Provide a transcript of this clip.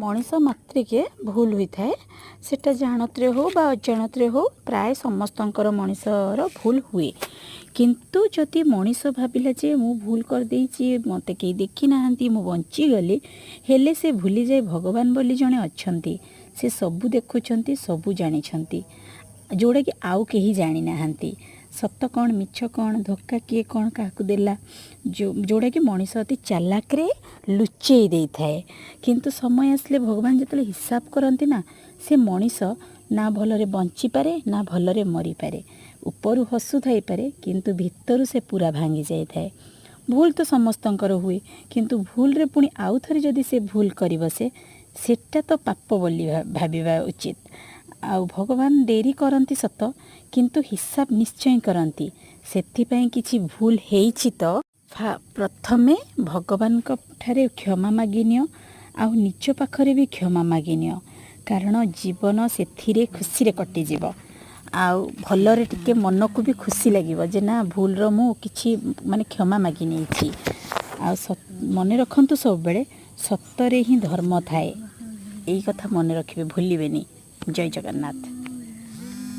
ମଣିଷ ମାତ୍ରକେ ଭୁଲ ହୋଇଥାଏ। ସେଟା ଜାଣତରେ ହେଉ ବା ଅଜାଣତରେ ହେଉ, ପ୍ରାୟ ସମସ୍ତଙ୍କର ମଣିଷର ଭୁଲ ହୁଏ। କିନ୍ତୁ ଯଦି ମଣିଷ ଭାବିଲା ଯେ ମୁଁ ଭୁଲ କରିଦେଇଛି, ମୋତେ କେହି ଦେଖିନାହାନ୍ତି, ମୁଁ ବଞ୍ଚିଗଲି, ହେଲେ ସେ ଭୁଲିଯାଏ ଭଗବାନ ବୋଲି ଜଣେ ଅଛନ୍ତି। ସେ ସବୁ ଦେଖୁଛନ୍ତି, ସବୁ ଜାଣିଛନ୍ତି, ଯେଉଁଟାକି ଆଉ କେହି ଜାଣିନାହାନ୍ତି। ସତ କ'ଣ, ମିଛ କ'ଣ, ଧୋକା କିଏ କ'ଣ କାହାକୁ ଦେଲା, ଯେଉଁଟାକି ମଣିଷ ଅତି ଚାଲାକରେ ଲୁଚେଇ ଦେଇଥାଏ। କିନ୍ତୁ ସମୟ ଆସିଲେ ଭଗବାନ ଯେତେବେଳେ ହିସାବ କରନ୍ତି ନା, ସେ ମଣିଷ ନା ଭଲରେ ବଞ୍ଚିପାରେ ନା ଭଲରେ ମରିପାରେ। ଉପରୁ ହସୁଥାଇପାରେ, କିନ୍ତୁ ଭିତରୁ ସେ ପୁରା ଭାଙ୍ଗି ଯାଇଥାଏ। ଭୁଲ ତ ସମସ୍ତଙ୍କର ହୁଏ, କିନ୍ତୁ ଭୁଲରେ ପୁଣି ଆଉ ଥରେ ଯଦି ସେ ଭୁଲ କରିବ, ସେ ସେଟା ତ ପାପ ବୋଲି ଭାବିବା ଉଚିତ। ଆଉ ଭଗବାନ ଡେରି କରନ୍ତି ସତ, କିନ୍ତୁ ହିସାବ ନିଶ୍ଚୟ କରନ୍ତି। ସେଥିପାଇଁ କିଛି ଭୁଲ ହେଇଛି ତ ପ୍ରଥମେ ଭଗବାନଙ୍କ ଠାରେ କ୍ଷମା ମାଗିନିଅ ଆଉ ନିଜ ପାଖରେ ବି କ୍ଷମା ମାଗିନିଅ, କାରଣ ଜୀବନ ସେଥିରେ ଖୁସିରେ କଟିଯିବ ଆଉ ଭଲରେ ଟିକେ ମନକୁ ବି ଖୁସି ଲାଗିବ ଯେ ନା, ଭୁଲର ମୁଁ କିଛି ମାନେ କ୍ଷମା ମାଗି ନେଇଛି। ଆଉ ମନେ ରଖନ୍ତୁ, ସବୁବେଳେ ସତରେ ହିଁ ଧର୍ମ ଥାଏ। ଏଇ କଥା ମନେ ରଖିବେ, ଭୁଲିବେନି। ଜୟ ଜଗନ୍ନାଥ।